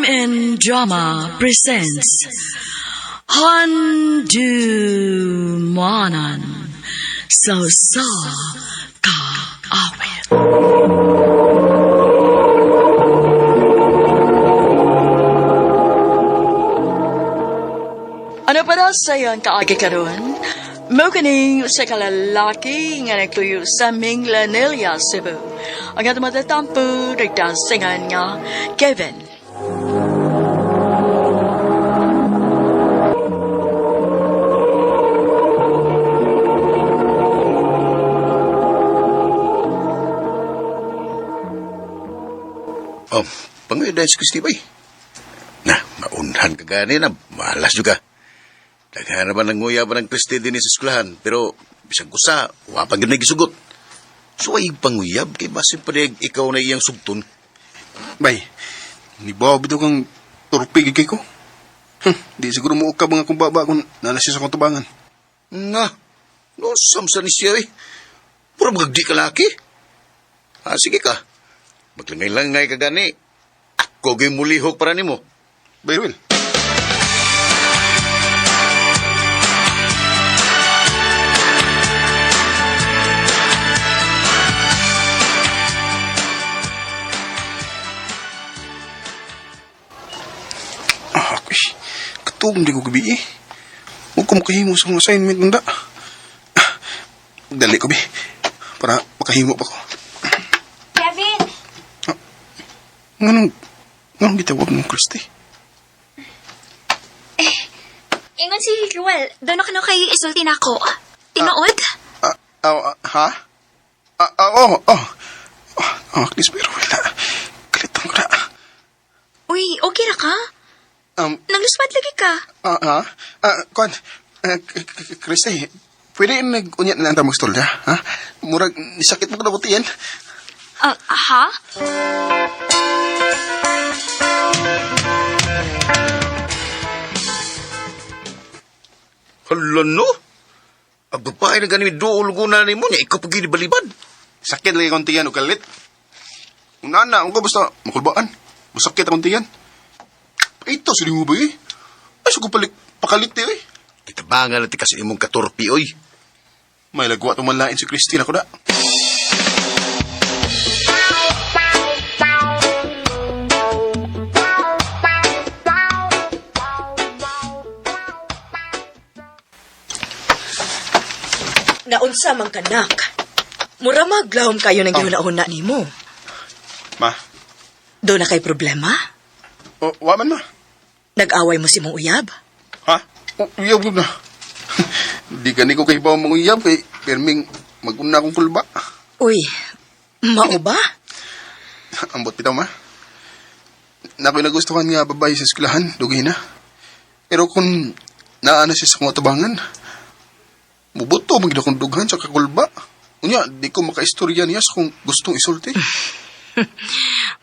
RMN Drama presents Handumanan sa Usa Ka Awit. Ano pa daw sa iyong kaagi karon? Mo kining sa kalalaki nga nagtuyo sa Minglanilla, Cebu. Ang atong matatampo, nagdasingan nga Kevin. Oh, pangoy dahil si Christy bay. Na, maunhan ka gani na, malas juga. Daghan na ba ng nguya ba ng Christy din sa eskwelahan, pero bisag kusa, wa pa gyud gisugot. So ay panguyab kay basin pa diay ikaw na iyang sugton. Bay, ni Bob ito kang torpig kay ko. Di siguro mo ukab ang akong baba kung nalasi sa akong tubangan. Na, no samsa ni siya eh. Puro magdi ka laki. Ah, sige ka. Maglangay-langay ka gani. Ako gyud mulihok para nimo. Bay, Ruel. Ah, ako eh. Katugong di ko gabi eh. Huwag ko makahimo sa akong assignment nanda. Ah, dali ko bi. Para makahimo pa ko. Kevin! Nganong, nganong gitawag mong Christy? Ingon si Ruel, doon ako na kay isulti na ako. Tinuod? Ah, ah, ah, ha? Ah, ah, oh, oh. Oh, oh, at least pero wala. Kalitan ko na. Uy, okay ra ka? Nanglusmad lagi ka. Ah, ah, ah, kuan, ah, Christy, pwede nag-unya na lang magstorya, ha? Murag, sakit mo ko na butiyan. Ah, ha? Hala no. Ang babae na gani duol ko na nimo niya ikaw pag balibad. Sakit lagi akong tiyan o kalit. Una na, ko basta makulbaan. Masakit akong tiyan. Ito, sili mo ba eh? Ay, suko palik, pakalit eh. Kitabangan natin kasi imong katorpi oy. May lagwa tumalain si Christine ako na. Naunsa man kanak. Mura maglahom kayo ng gihuna-huna nimo. Ma, Do na kay problema? o, wa man ma. Nag-away mo si mong uyab? Ha? O, uyab yun na. Di gani ko kay bawa mong uyab kay perming maguna akong kulba. Uy, mao ba? Ambot bitaw ma. Nako'y nagustuhan nga babae sa eskwelahan, dugay na. Pero kung naana siya sa akong atubangan, mubuto man gid akong dughan sa kakulba. Unya, di ko makaistorya niya sa kung gustong isulti.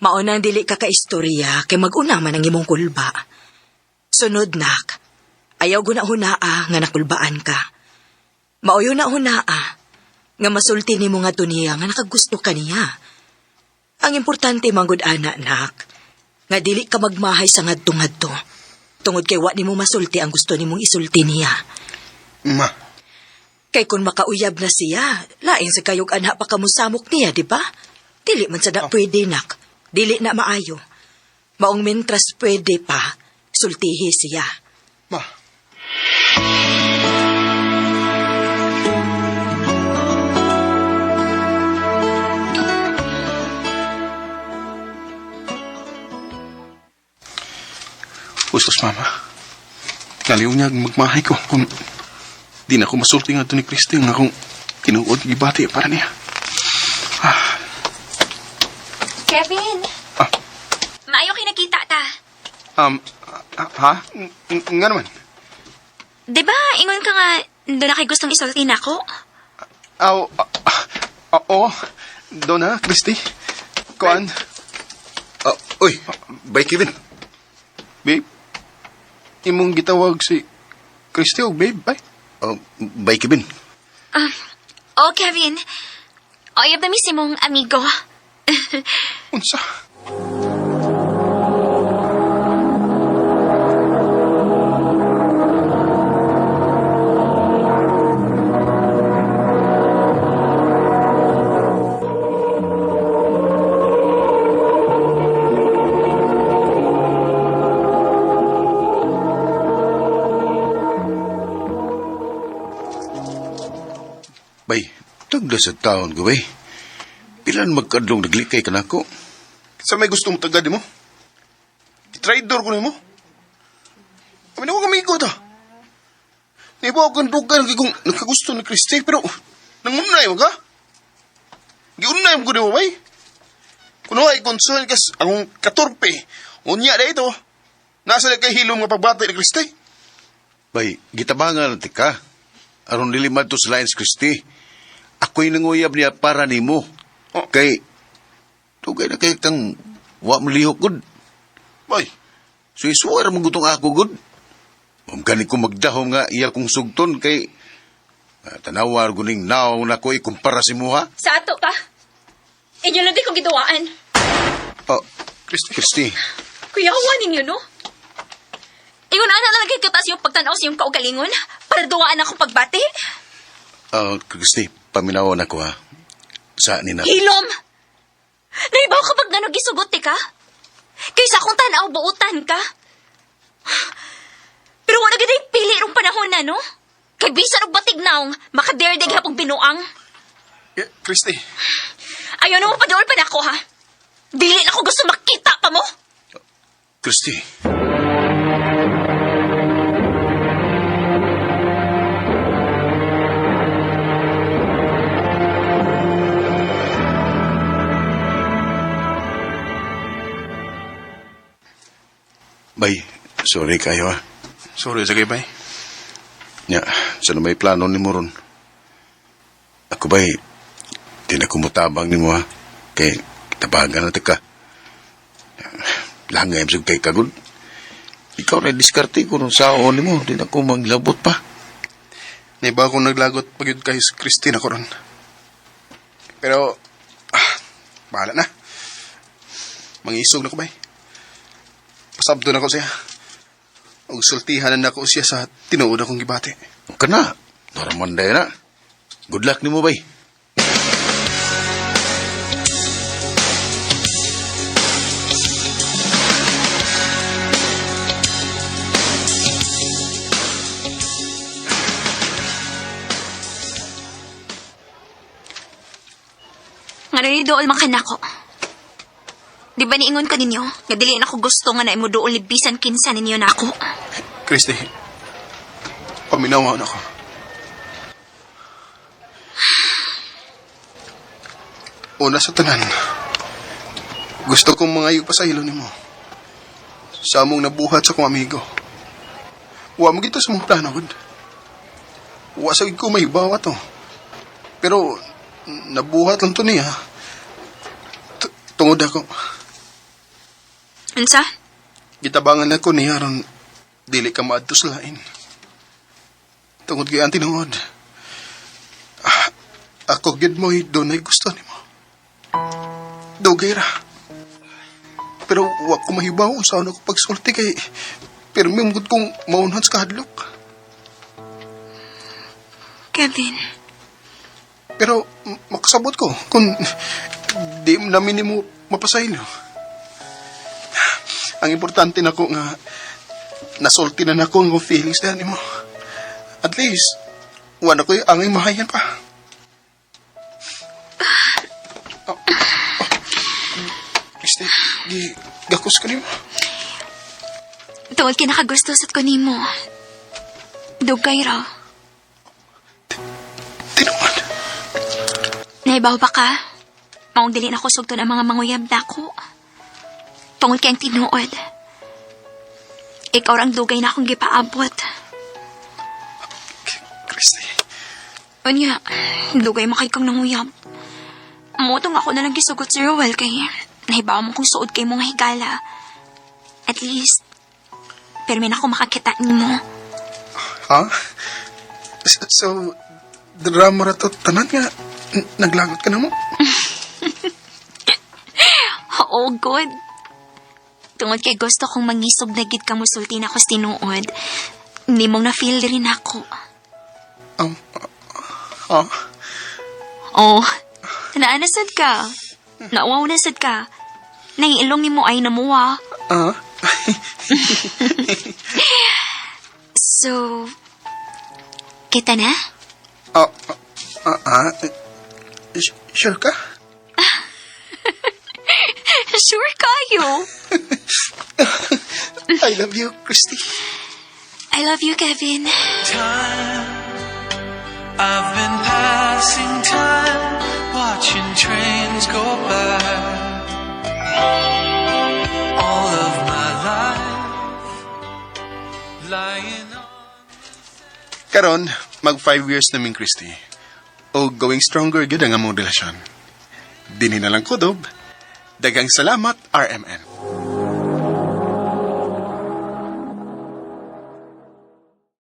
Mao nang dili ka kaistorya kay mag-una man ang imong kulba. Sunod nak, ayaw guna-hunaa nga nakulbaan ka. Maoyo na hunaa nga masulti nimo nga niya nga nakagusto ka niya. Ang importante manggod ana nak, nga dili ka magmahay sa ngadto-ngadto. Tungod kay wa nimo masulti ang gusto nimong isulti niya. Ma, Kay kung makauyab na siya, lain sa kayog anak pa kamusamok niya, di ba? Dili man sa na pwede, nak. Dili na maayo. Maong mintras pwede pa, sultihi siya. ma. Gustos, mama. Kaliw niya magmahay ko kung di na ako masulti nga ito ni Christy nga akong tinuod gibati para niya. Ah, Kevin! Ah. Maayo kay nakita ta. ah, ha? Nga naman. Di ba, ingon ka nga, doon na kay gustong isulti na ako? Aw, ah, ah, oo. Doon ha, Christy. Kuan, Ah, oy, bye Kevin. babe. Imong gitawag si Christy o babe, bay. Oh, bye Kevin. Ah, oh, Kevin. Oyab na miss mong amigo. Unsa? Tagda sa taon ko, bay. Pilan magkadlong naglikay ka nako. Sa may gusto mong tagad mo? Traidor ko nimo. Kami na ko kami ko ta. Naibaw kang dugan kung nagkagusto ni Christy, pero nangunay mo ka? Giunay mo ko di mo, bay? Kuno ay concern kas akong katorpe. Unya na ito. Nasa na kay hilom nga pagbati ni Christy. Bay, gitabangan na ka. Aron dili madto sa lines, Christy. Ako'y nanguyab niya para nimo. Oh. Kay, tugay na kay kang wa malihok gud. Bay, So isuwar mo gutong ako gud. Gani ko magdahom nga iya kong sugton kay tanawar guning naong na ko ikumpara si muha. Sa ato ka. Inyo lang di kong giduwaan. Oh, Christy. Christy, Kuyawa ninyo, no? Ingon ana na lang kataas yung pagtanaw sa iyong kaugalingon para duwaan akong pagbati. Christy, paminawon ako ha. Sa ni na. Hilom! Naibaw kapag nano gisugot ka? Kaysa akong tanaw buutan ka. Pero wala gid ay pili rong panahon na, no? Kay bisan og batig naong, makaderde hapong binuang. Yeah, Christy. Ayaw na mo paduol pa nako, ha? Dili na ko gusto makita pa mo. Christy. Bay, sorry kayo ha. Sorry sa kay bay. Nya, sa may plano ni mo ron. Ako ba'y, di na kumutabang ni mo ha. Kay, tabagan na ka. Langay mo kay kagod. Ikaw na diskarte ko nung sao ni mo. Di na ko manglabot pa. Naiba akong naglagot pag yun kay Christine ako ron. Pero, bahala na. Mangisog na ko, bay. Pasabdo na ko siya. Og sultihan na nako siya sa tinuod akong gibati. Ka na. Naraman na. Good luck ni mo, bay. Nga ni dool man kanako. Di ba niingon ko ninyo? Nga dili na ko gusto nga na imo dool ni bisan kinsa ninyo nako. Christy, paminawa na ako. Una sa tanan, gusto kong mangayo pa sa ilo nimo. Sa among nabuhat sa kong amigo. Wa mo gito sa mong plano, gud. Wa sa ko may bawa to. Pero nabuhat lang to niya. Tungod ako. Unsa? Gitabangan ako niya ron dili ka maadto sa lain. Tungod kay ang tinuod. Ako gyud mo'y dunay gusto nimo. Dugay ra. Pero wa ko mahibaw sa ano ko pagsulti kay pero may mugod kong maunhan sa kahadlok. Kevin, Pero makasabot ko kung di namin nimo mapasaylo. Ang importante nako nga nasulti na nako ang feelings na nimo. At least, wala ko yung angay mahayan pa. Oh, oh. Christy, di gakos ko nimo. Tungod kay nakagusto sad ko nimo. Dugay ra. Tinuod. Naibaw ba ka? Maong dili na ko sugton ang mga manguyab nako. Tungod kay ang tinuod. Ikaw ra ang dugay na akong gipaabot. Christy, Unya, dugay mo kay kang nanguyab. Motong ako na lang gisugot si Ruel kay nahibaw mo kung suod kay mong higala. At least, pero may ako makakita nimo. ha? So, drama ra to tanan nga naglagot ka na mo? Oo, good. Tungod kay gusto kong mangisog na gid ka musulti na ako sa tinuod. Hindi mong na-feel rin ako. Ah, Oh, naanasad ka. Nauwaw na sad ka. Nangilong ni mo ay namuwa. ah. So, kita na? Ah, ah, ah, Sure ka? Sure kayo. I love you, Christy. I love you, Kevin. Time. I've been passing time, watching trains go by. All of my life, lying on. Karon, mag 5 years na ming Christy. O going stronger gyud ang among relasyon. Dinhi na lang kutob. Daghang salamat, RMN.